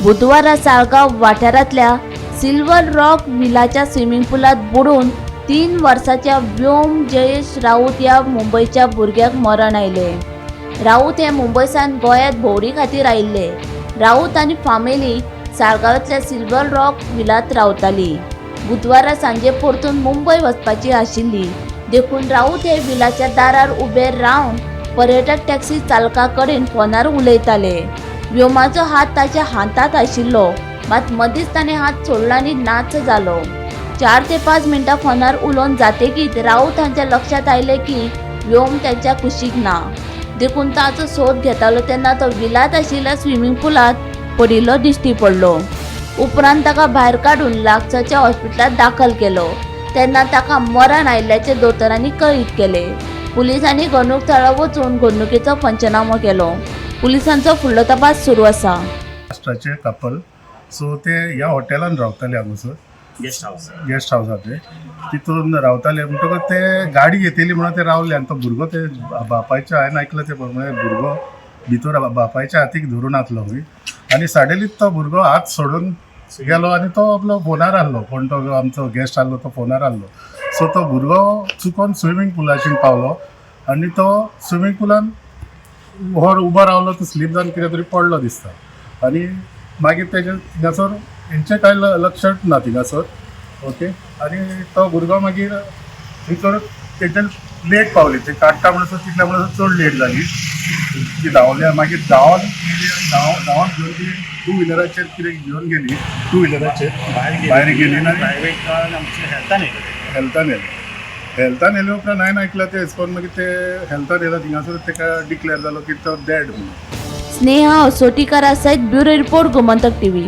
बुधवारा साळगांव वाठारांतल्या silver rock विलाच्या swimming पुलात बुडून 3 वर्साच्या व्योम जयेश राऊत ह्या मुंबयच्या भुरग्याक मरण आयलें. राऊत हे मुंबयसान गोंयांत भोंवडी खातीर आयिल्ले. राऊत आनी फामिली साळगांवांतल्या सिल्वर रॉक विलांत रावताली. बुधवारा सांजे परतून मुंबय वचपाची आशिल्ली. देखून राऊत हे विलाच्या दारार उबे रावन पर्यटक टॅक्सी चालका कडेन फोनार उलयताले. व्योमाचो हात ताच्या हातांत आशिल्लो, मात मदींच ताणें हात सोडलो आनी नाच्च जालो. 4 ते 5 मिनटां फोनार उलोवन जातकीच राऊत हांच्या लक्षांत आयलें की व्योम तांच्या कुशीक ना. देखून ताचो सोद घेतालो तेन्ना तो विलांत आशिल्ल्या स्विमींग पुलांत पडिल्लो दिश्टी पडलो. उपरांत ताका भायर काडून लागसारच्या हॉस्पिटलांत दाखल केलो तेन्ना ताका मरण आयिल्ल्याचें दोतोरांनी कळीत केलें. पुलिसांनी घडणूक थळार वचून घडणुकेचो पंचनामो केलो. पुलिसांचो फुडलो तपास सुरू आसा. महाराष्ट्राचे कपल. सो ते ह्या हॉटेलान रावताले हांगासर. Guest house. गेस्ट हावसाचे तितून रावताले. म्हणटकच ते गाडी घेतली म्हणून ते रावले आनी तो भुरगो ते बापायच्या, हांवें आयकलां ते, म्हळ्यार भुरगो भितर बापायच्या हातीक धरून आसलो खंय आनी सडनली तो भुरगो हात सोडून गेलो आनी तो आपलो फोनार आहलो. कोण तो आमचो गेस्ट आहलो, तो फोनार आहलो. सो तो भुरगो चुकोन स्विमींग पुलाचेर पावलो आनी तो स्विमींग पुलान हो उबो रावलो. तो स्लीप जावन कितें तरी पडलो दिसता आनी मागीर तेजे थिंगासर हेंचें कांय लक्षात ना थिंगासर. ओके, आनी तो भुरगो मागीर थंयसर तेजे लेट पावली. ते काडटा म्हणसर, तितल्या म्हणसर चड लेट जाली. ती धांवली, मागीर धांवन गेली आनी धांवन घेवन ती टू व्हिलराचेर कितें घेवन गेली, टू व्हिलराचेर भायर गेली. भायर गेली आनी प्रायव्हेट कार आमच्या हेल्थान येयले. हेल्थान येयलें. हेल्थान येयले उपरांत हांवें आयकलां तें एज मागीर ते हेल्थान येयला, थिंगासर तेका डिक्लेअर जालो की तो डेड म्हणून. स्नेहा असोटीकारा सयत ब्युरो रिपोर्ट, गोमंतक टीव्ही.